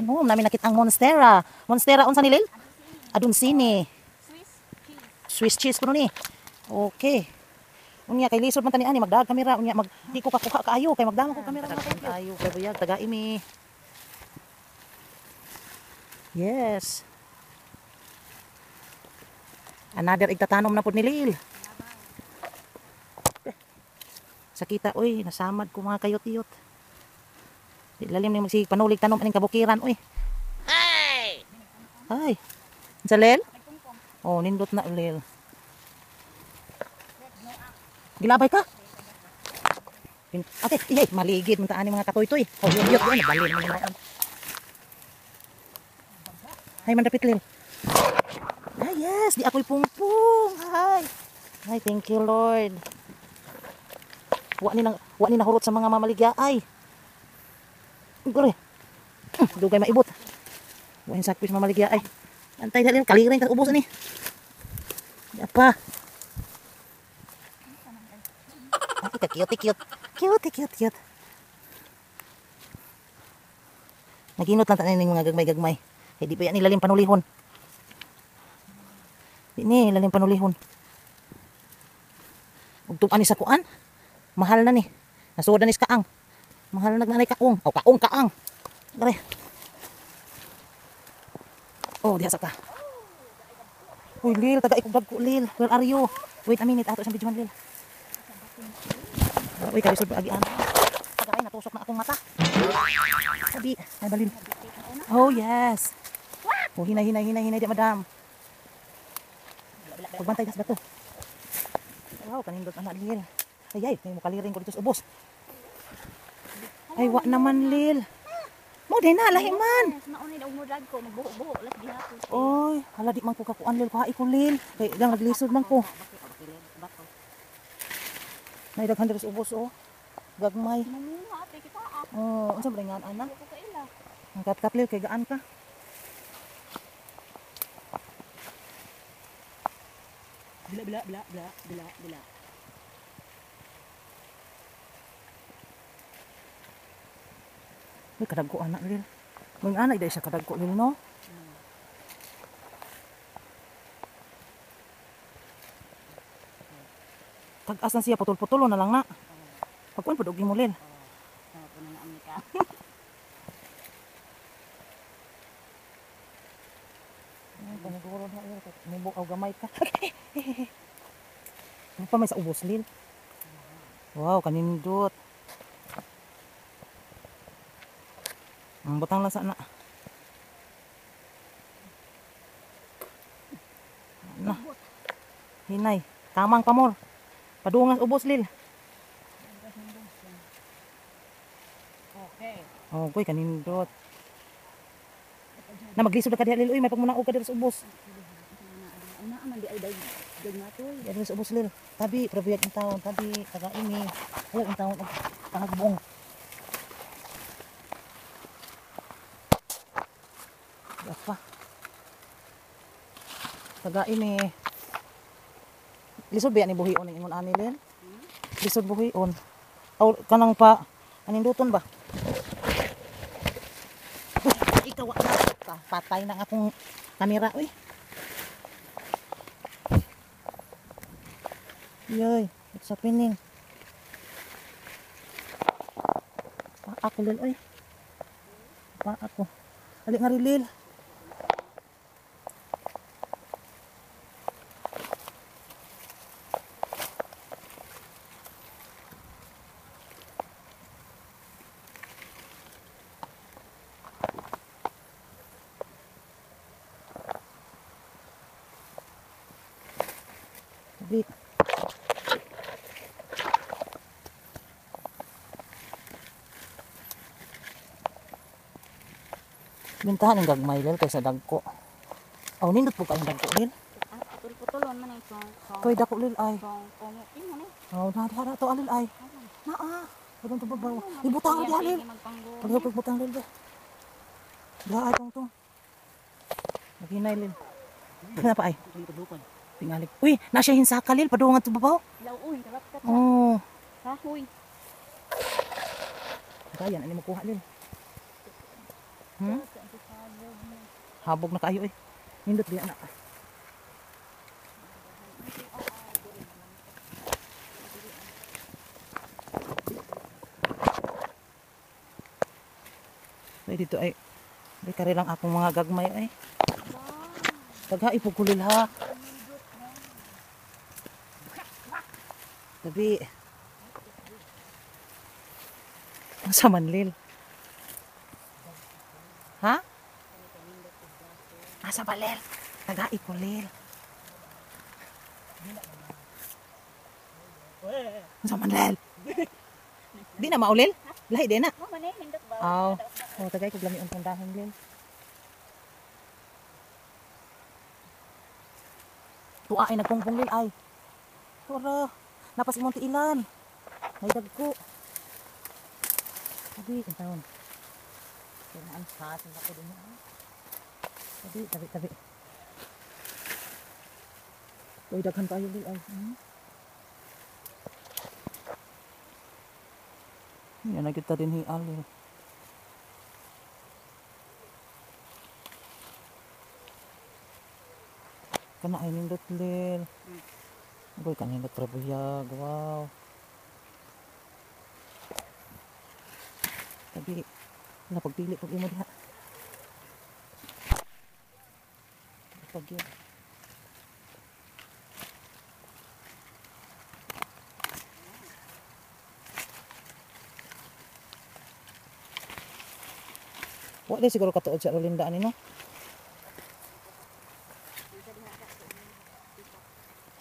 Magtanom namin nakita ang monstera. Monstera unsa ni Lil? Adunsini. Swiss cheese. Swiss cheese kuno ni. Okay. Unya kay lisod man tani ani magdag kamera unya mag di ko kakuha kaayo kay magdamo ko kamera mga kaayo kay buyag taga imi. Yes. Another igtatanom na pud ni Lil. Sakita oy, nasamad ko mga kayot-iyot. Di lalim ni magsige panulig tanom aning kabukiran oy. Ay! Ay. Unsa Lil? Oh, nindot na Lil. Gilabay ka? Ate, iyay, maligid man ta ani mga katoy-toy. Oh, yun, yun, yun, balin mo naman. Hay, mandapit Lil. Ay, yes, di ako'y pungpung. Hay. Ay, thank you Lord. Wa ni nahurot sa mga mamaligya ay. Gore. Dugay maibot. Wa ni sakpis mamaligya ay. Antay dali kaliring ta ubos ani. Di pa. Ay, cute, cute. Cute, cute, cute. Naginot lang tanin mga gagmay-gagmay. Kay di pa yan ilalim panulihon. Di ni ilalim panulihon. Ug tuan ni sa kuan. Mahal na ni. Nasuod na ni sa kaang. Mahal na nagnanay kaong. O kaong kaang. Dere. Oh, diha sa ka. Uy, Lil, taga ikog dagko, Lil. Where are you? Wait a minute, ato isang videohan, Lil. Uy, kalisod ba agian? Tagay, natusok na akong mata. Sabi, ay balin. Oh, yes. Oh, hinay, hinay, hinay, hinay, di madam. Pagbantay das bato. Wow, kanindot anak, Lil. Ay, ay, may mukaliring ko dito sa ubos. Ay, wa naman, Lil. Mo, di na, lahi man. Maunay na umudag ko, magbuho-buho, las gihapon. Oy, hala di man ko kakuan, Lil. Kuha ko, Lil. Kay, lang, naglisod man ko. Naidaghan diri sa ubos, oh. Gagmay. Nangunga, ate, kita ah. Oh, unsa ba nga ana? Ko kaila. Ang kat-kat, Lil, kay gaan ka. Bila bila bila bila bila bila. Uy, kadagko anak, Lil. Mga anak dahil siya kadagko, Lil, no? Tag-as na siya, putol-putol na lang na. Pagkuhan, padugin mo, Lil. Ay, paniguro na, Lil. Mubo, aw, gamay ka. Ano pa may sa ubos, Lil? Wow, kanindot. Ang butang lang sana. Na. Hinay. Tamang pamor. Padungas ubos, Lil. Okay. Oh, koy kanindot. Na maglisod ka diha, Lil. Uy, may pagmunaog ka diri sa ubos. Una man di ay dag dag na to. Diri sa ubos, Lil. Tabi, probiyag ang taon, tabi, taga ini. Wala ang taon og pangagbong. Pa. Taga ini. Lisod ba ni buhion ang ingon ani, Lil? Lisod buhion. Aw kanang pa aninduton ba? Uy, ikaw na ka. Patay na ang akong kamera, uy. Yoy, what's happening? Pa ako, Lil, uy. Pa ako. Ali nga rin, Lil. Tabi. Bintahan ang gagmay, Lil, kaysa dagko. Aw, nindot po kayong dagko, Lil. Ah, putol-putulon man ang song. Koy dako, Lil, ay. Song kongo imo ni. Aw, na to, Lil, ay. Naa. Padung to babaw. Ibutang di, Lil. Paghupag butang, Lil, ba. Diha, ay, tong, tong. Maghinay, Lil. Kana pa, ay. Tingali. Uy, na siya hinsaka, Lil. Padungan to babaw. Lauoy, karat-kat. Oh. Kahoy. Kaya, ano mo kuha, Lil? Habog na kayo eh. Nindot diya na. Ay, dito ay. Ay, kare lang akong mga gagmay ay. Tagha ipugkulil ha. Tabi. Ang sa manlil. Ha? Asa ba, Lel? Taga ikulil. Ang sa manlil. Di na maulil? Lahi di na. Oh, manay nindot ba? Aw. Oh, tagay ko lami ang dahon, Lel. Tuwa ay nagpungpong, Lel ay. Tura. Napas imong tiilan. May dagko. Tabi, taon. Kailangan sa atin ako din. Tabi, tabi, tabi. Uy, daghan tayo, Lel ay. Yan na kita din hial. Kana ay nindot, Lel. Uy, kanindot trabuyag. Wow. Tabi. Wala, pagpili pag imo diha. Pag yun. Wala siguro katuod sa Rolinda ani no?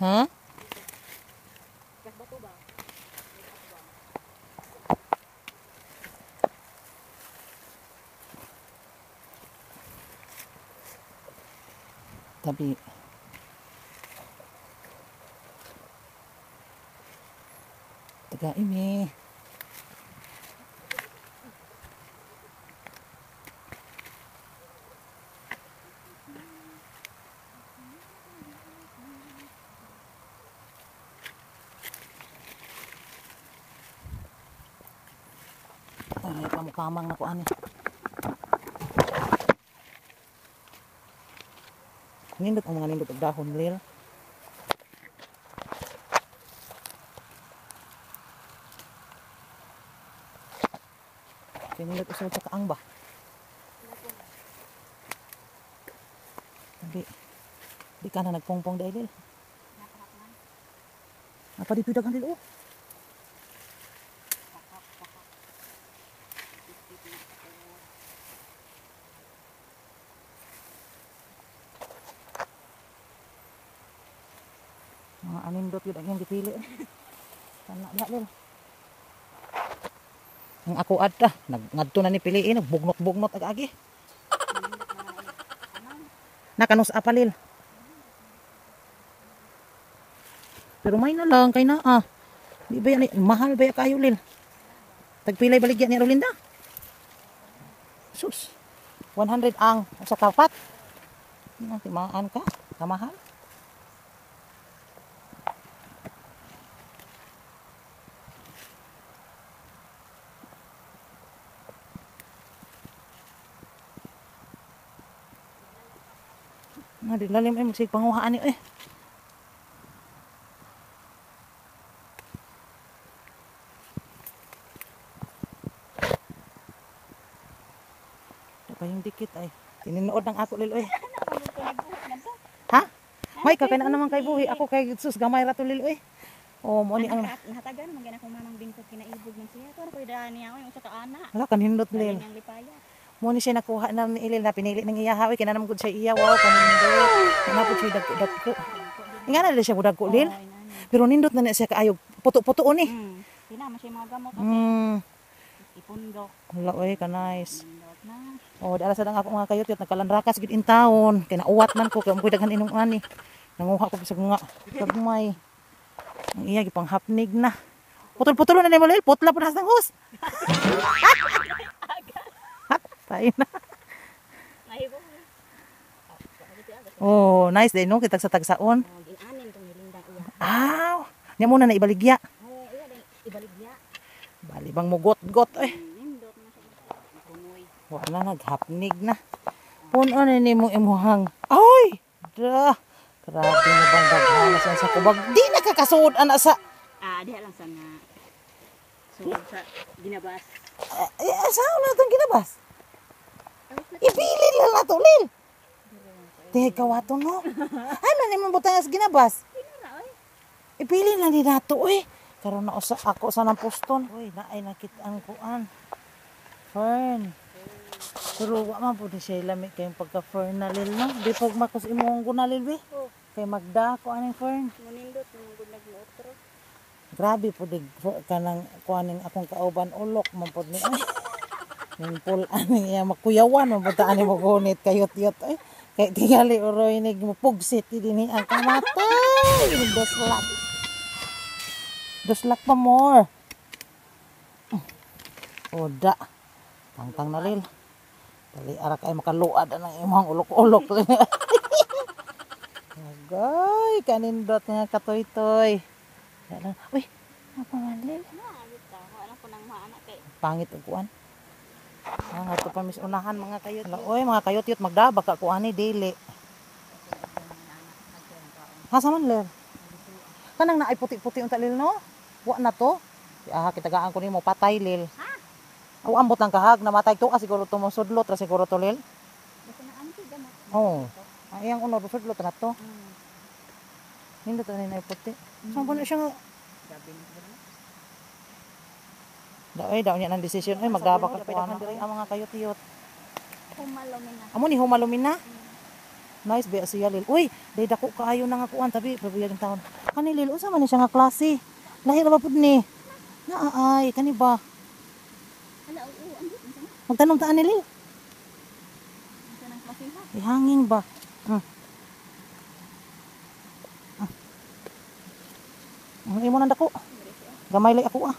Ha? Tabi. Taga imi. Ay, pamukamang na ko ani. Nindot ang mga nindot og dahon, Lil. Kaya nindot usod sa kaang ba? Tabi. Di ka na nagpongpong dahil, Lil. Apa dito daghan, Lil, oh. Mga anindot yun ang iyong gipili. Sana diha, Lil. Ang ako adta, ngadto na ni piliin, nagbugnot-bugnot ag-agi. Nakanus apalil. Pero may na lang kay naa. Di ba yan, mahal ba ya kayo, Lil? Tagpilay baligya ni Rolinda. Sus. 100 ang sa kapat. Timaan ka, kamahal. Na di lalim ay magsig panguhaan ni eh. Pa yung dikit ay. Tininood ang ako, Lil, oy. Ha? May ka kay na naman kay buhi ako kay sus gamay ra to, Lil, oy. Oh, mo ni ang nahatagan man gana akong mamang bingkog kinaibog man siya. Tuwa ko daan niya oy usa ka ana. Wala kanindot, Lil. Mo ni siya nakuha na ni Lil na pinili ng iya ha, oy kina naman gud siya iya. Wow, kanindot. Napod siya dagko. Nga na siya dagko, Lil. Pero nindot na niya siya kaayo. Puto-puto ni. Pinama siya mga gamot. Ipundok. Wala oy, ka nice. Oh, dara sa dang ako mga kayot nagkalanrakas gid in town. Kay nauwat man ko kay mo daghan inom ani. Nanguha ko bisag nga gagmay. Ang iya gipang hapnig na. Putol-putol na nimo, Lil. Putla pud na sa hus. Tayo na. Oh, nice day no kitag sa tagsaon. Aw, nya muna na ibaligya. Oh, iya ibaligya. Bali bang mugot-got eh. Wala na, naghapnig na. Puno na ni mong imuhang. Ay! Da! Grabe na bang daghan na sa kubag. Di nakakasuod ana sa... Ah, diha lang sa nga. Suod sa ginabas. Eh, saan na itong ginabas? Ipilin lang na to, Lil. Tihay kawato, no? Ay, man imong butang sa ginabas. Ipilin lang din nato, uy. Karon na usa ako sa nang poston. Uy, naay nakit ang kuan. Fern. Pero wa man pud ni siya lami kayong pagka fern na, Lil, no? Di pag makos imong guna, Lil, be. Kay magda ko aning fern. Munindot mong nagmootro. Grabe pud kanang kuaning akong kauban ulok man pud ni. Ay. Ning pul ani iya makuyawan man pud ta ani mo gunit kayot-yot ay. Kay tingali uroy nig mupugsit dinhi ang kamatay. Doslak. Doslak pa more. Oda. Tangtang na, Lil. Dali ara kay makaluad ang imong ulok-ulok. Agay, kanindot nga katoy-toy. Uy, apa man, Lil? Pangit og kuan. Ah, nga to pa mis unahan mga kayot. Oy, mga kayot-yot magdaba ka kuani dili. Ha sa man, Lil? Kanang naay puti-puti unta, Lil, no? Wa na to. Ah, kitagaan ko nimo patay, Lil. Aw, ambot lang kahag namatay to siguro to mo sudlot ra siguro to, Lil. Oh. Ang iyang unod sudlot ra to. Nindot ani naay puti. Saan ba na siya nga? Daw niya ng desisyon. Ay, magdaba ka kuan. Ang mga kayot-yot. Humalumina. Amo ni humalumina. Nice ba siya, Lil. Uy, day dako kaayo na nga kuan tabi pabiyag taon. Kani, Lil, unsa man ni siya nga klase? Lahi ra ba pud ni? Naa ay kani ba? Hala, oo, ang unsa na? Magtanom ta ani, Lil. Unsa nang klase ha? Ihangin ba? Ang imo nang dako. Gamay lay ako ah.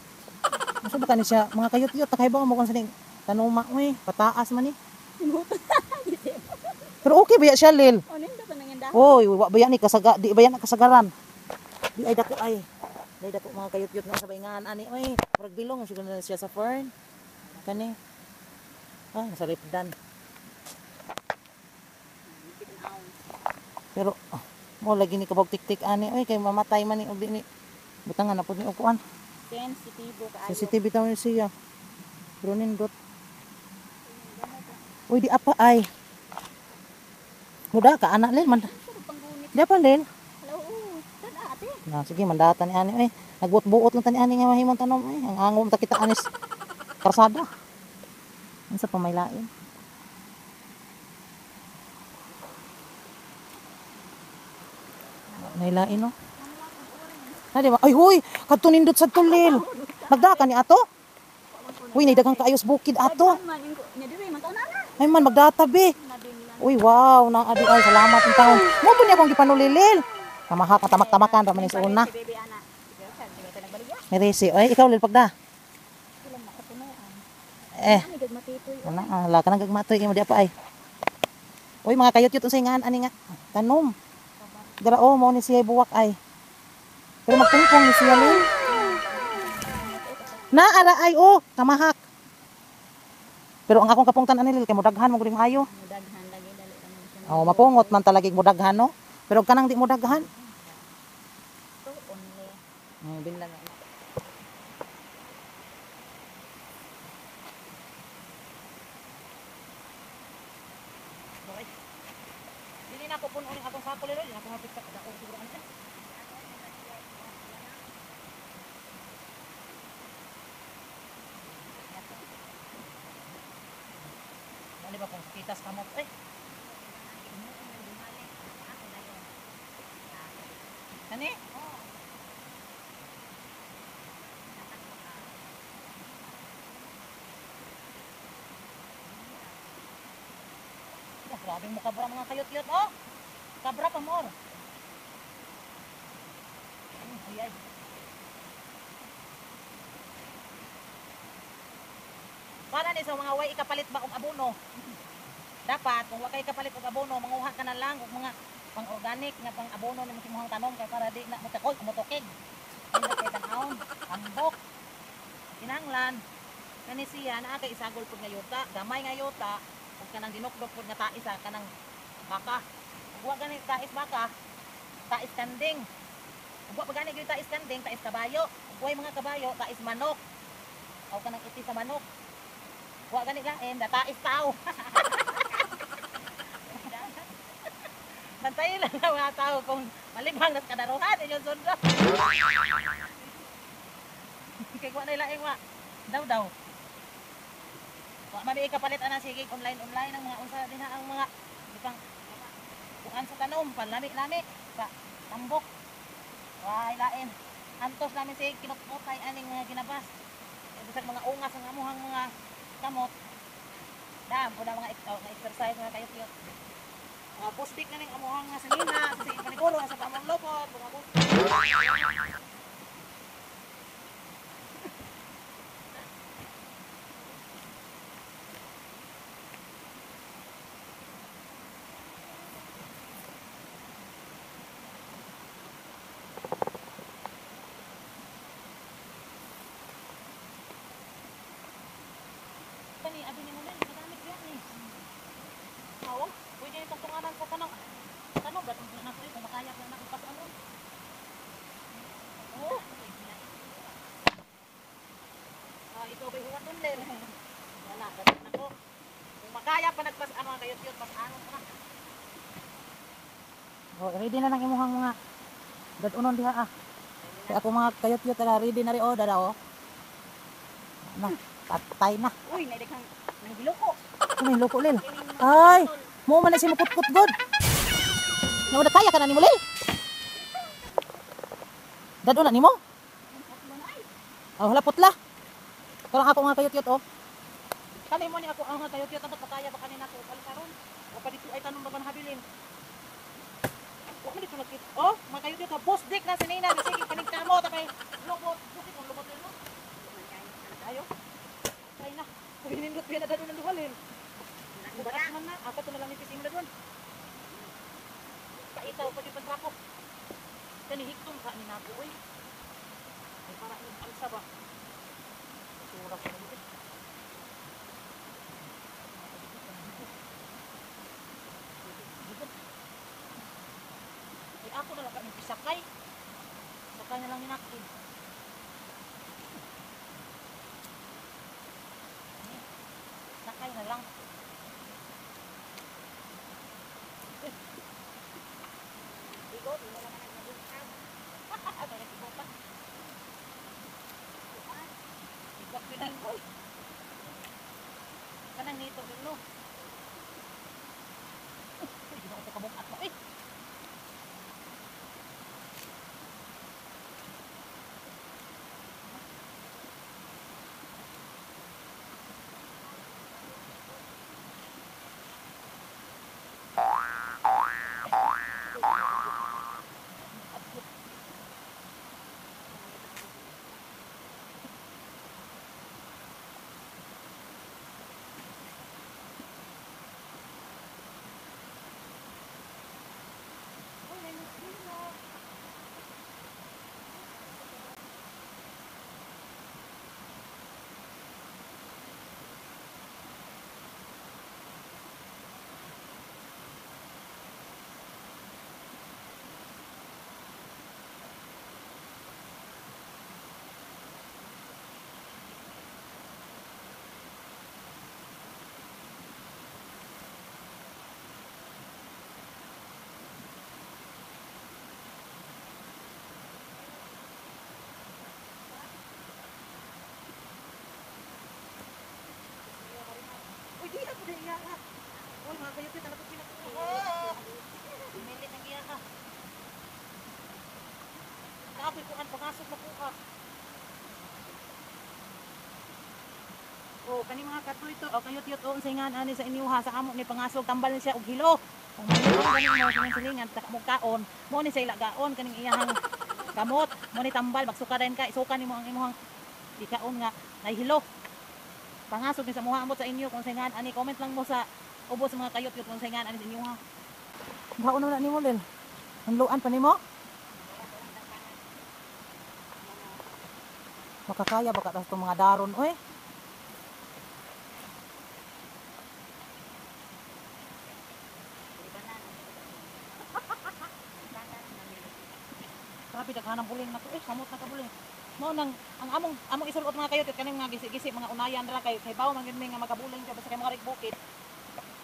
Unsa ba kani siya mga kayot-yot nakaibaw mo kung sa ning tanuma uy, pataas man ni. Pero okay ba ya siya, Lil? O nindo ka nang dahon. Oy, wa ba yan ni kasaga, di ba yan kasagaran? Di ay dako ay. Di ay dako mga kayot-yot na sa baingan ani oy, murag bilong siguro na siya sa fern. Kani. Ah, nasa lipdan. Pero oh, mo lagi ni kabog tik-tik ani oy kay mamatay man ni og di ni butangan na pud ni og kuan. Sensitibo kaayo. Sensitive bitaw ni siya. Pero nindot. Uy, di apa ay. Muda ka anak, Lil man. Di apa, Lil? Hala, oo. Tada ate. Na sige mandata ni ani oy. Nagbuot-buot lang tani ani nga mahimong tanom ay. Ang angom ta kita anis karsada. Unsa pa may lain? Nay lain no. Na di ba? Ay huy, kadto nindot sa tulil. Nagda ka ni ato? Uy, nay daghang kaayos bukid ato. Ay man magdatabi. Uy, wow, nang adi ay salamat ang taon. Mo po niya akong gipanulilil. Kamahak ka tamak-tamakan ra man ni sa una. Merisi, oy, ikaw Lil pagda. Eh. Wala, ala ka nang gagmatoy kay mo di pa ay. Uy, mga kayot-yot unsay ngan ani nga tanom. Dara oh, mao ni siya buwak ay. Pero magtungkong ni siya, Lil. Na ara ay oh, kamahak. Pero ang akong kapungtan ani, Lil, kay modaghan mo gud maayo. Mudaghan lagi dali ra man siya. Oh, mapungot man talaga modaghan no. Pero kanang di modaghan. Binlan na. Dili na ako puno ni akong sako, Lil. Dili na ako hapit sa dako siguro ani. Ano ba kung kitas kamot eh? Kani? Oh, grabe mo kabra mga kayot-yot oh. Kabra pa more. Ay, ay. Para ni sa mga way ikapalit ba og abono? Dapat kung wa kay kapalit og abono, manguha ka na lang og mga pang-organic nga pang-abono nimo sa imong tanom kay para di na motakoy motokig. Hindi kay tan-awon, ambok. Kinahanglan kani siya naa kay isagol pud nga yuta, gamay nga yuta. Ug kanang dinukdok pud nga tais sa kanang baka. Ug wa gani tais baka, tais kanding. Ug wa pa gani gyud tais kanding, tais kabayo. Ug way mga kabayo, tais manok. Aw kanang iti sa manok. Wa gani lain, da tais tao. Bantayin lang ang mga tao kung malibang nas kadaruhan inyong sundo. Kay wa na laing wa. Daw daw. Wa man kapalit ana sige online online ang mga unsa din ang mga ipang kuan sa tanom panlami-lami sa tambok. Way lain. Antos namin sige kinukutay aning mga ginabas. Bisag mga ungas ang amuhang mga kamot. Dam ko na mga exercise mga kayot-yot. Mga bustik na ning amuhang nga sinina sa sige paniguro sa pamong lupot, mga bustik. Kani abi ni mo na, kadamit yan eh. Oo, pwede nitong tunganan sa tanong. Tanong ba itong na ko eh, kung makaya ko na kung pasaan ron. Oo. Ah, ikaw ba'y huwaton din? Wala, dapat na ko. Kung makaya pa nagpasaan mga kayot-yot, pasaan ko na. Oh, ready na nang imuhang mga dad-unon diha ah. Kaya ako mga kayot-yot ala, ready na rin oh, dada oh. Na, patay na. Uy, naidaghang nangiloko. Ano yung loko, Lil? Ay, mo man na siya mukut-kut god. Nawala kaya ka na ni mo, Lil. Dad-unan ni mo? Oh, hala putla. Karang ako mga kayot-yot oh. Kani mo ni ako ang mga kayot-yot dapat makaya ba kanina ko alkaron. O pa dito ay tanong ba habilin. Wa man dito nagkit. Oh, mga kayot-yot ha, boss dick na si Nina, sige panigtamo ta kay lobot, bukit ang lobot no. Ayo. Ay na. Uy, nindot biya na dadon ang duhalin. Bukas man na, ako to na lang ni pising na doon. Paitaw pa di pantrapo. Kani higtong ka ni nako oy. Ay para ni alsa ba. Sura ko nito. Ay ako na lang kami pisakay. Sakay na lang ni nako. Sakay na lang. Igo, di mo naman nagbubukas. Ano nagbubukas? Igwak pinanggol. Kanang nito no. Hindi na ako kabukat mo eh. Uy, di ako din iya ha. Uy, mga kayot yun, alam ko pinakuha. Milit ang iya ha. Naakoy kuan, pangasok makuha. Oh, kani mga katoy to, oh, kayot yot, oh, unsay nga ani sa inyo ha, sa amo ni pangasok, tambal ni siya og hilo. Kung maluong ganin mo, silang silingan, tak mo kaon, mo ni sa ilagaon, kaning iyahang kamot, mo ni tambal, magsuka rin ka, isuka nimo ang imuhang ikaon nga, nahilo. Pangasok ni sa muha amot sa inyo kung singan ani, comment lang mo sa ubos mga kayot-yot kung singan ani sa inyo ha. Baon na nimo Lil. Hanluan pa nimo? Makakaya ba ka tas tong mga daron oy? Grabe daghan ang buling na to. Eh, samot na ka buling. Mao nang ang among among isulot mga kayo kaning mga gisi-gisi mga unayan ra kay kay bawo man gyud mi nga magabuling jud basta kay mga bukid.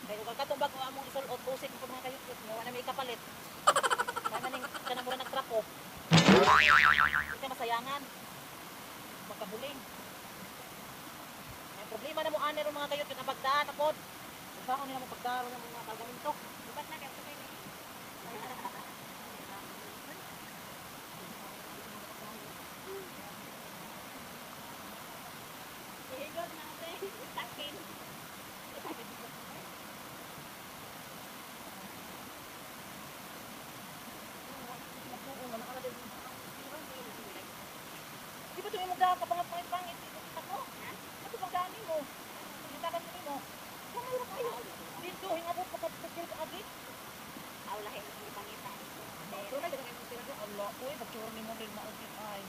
Kay ug katong bag-o among isulot usik ko mga kayo nga wala may kapalit. Kay maning kanang mura nagtrapo. Di ka masayangan. Magkabuling. May problema na mo ani ron mga kayo ang pagdaan apod. Unsaon nila mo pagdaan ng mga kargamento? Bukat na kay ito. Ihigog na ate. Itakin. Di ba ito yung daan ka pangit-pangit? Kita ko? Ito bang daan mo? Hitakan mo nimo. Kung mayroon kayo. Dito, hingabot pa ka agi. Aw lahi na itong ipangita. So, na dito kayo sila. Allah, uy, pagtsura ni mo rin maugit ay.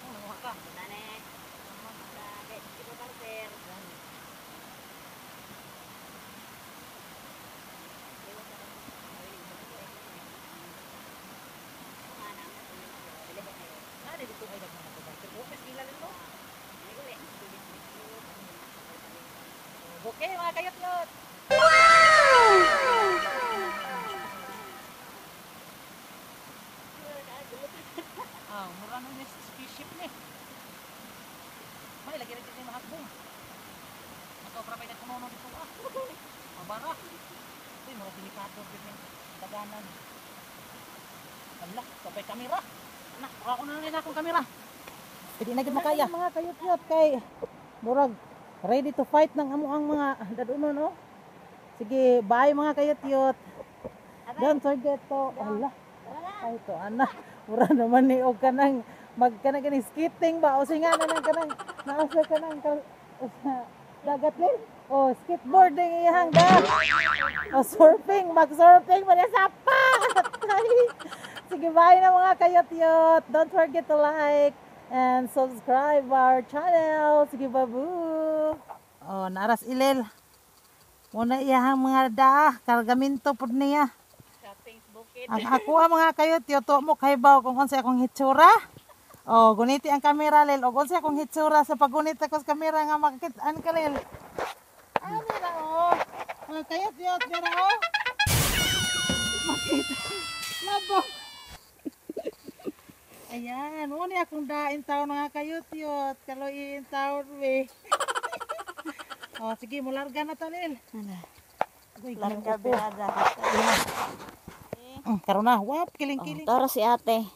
Oh, nanguha ka. Na, dito ay daghan ako. Office nila nito. Okay, mga kayot-yot. Ah, mura na ni spaceship ni. May lagi rin kasi mahakbong. Ako pra pa kuno dito ah. Mabara. Uy, mura delikado gyud ning daganan. Ala, kapay kamera. Anak, baka ko na lang akong kamera. Hindi na gid makaya. Mga kayot-yot kay murag ready to fight ng amo ang mga dadunon oh. Sige, bye mga kayot-yot. Don't forget to, ala. Ay to ana, mura naman ni og kanang mag kanang kaning skating ba o singa na nang kanang naasa kanang sa dagat lin. O skateboarding iyang da. O surfing, mag-surfing man sa pa. Sige, bye na mga kayot-yot. Don't forget to like and subscribe our channel. Sige, babu. Oh, naras ilel. Muna iyahang mga daa, kargaminto pud niya. Ang ako ang mga kayot-yot mo kaybaw kung unsa akong hitsura. Oh, guniti ang kamera lel. Og unsa akong hitsura sa paggunit ako sa kamera nga makakit-an ka lel. Ani ra oh. Mga kayot-yot dira oh. Makita. Labo. Ayan, mo ni akong dain taon mga kayot-yot. Kaloy taon we. Oh, sige, mularga na ta lel. Uy, Larga birada. Karon na, wap, kiling-kiling. Tara si ate.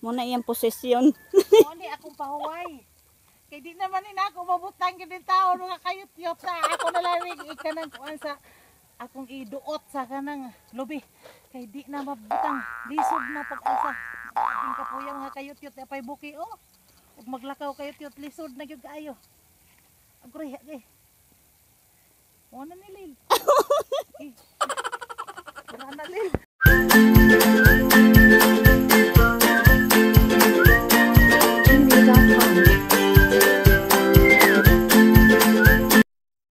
Muna iyang posisyon. Mo ni akong pahuway. Kay di naman ni ako mabutang gid taon mga kayot-yot sa ako na lang ikanang kuan sa akong iduot sa kanang lubi. Kay di na mabutang lisod na pag-asa. Ang kapuya mga kayot-yot apay buki oh. Ug maglakaw kayot-yot lisod na gyud kaayo. Agre agre. Mo na ni Lil. Eh, wala na Lil.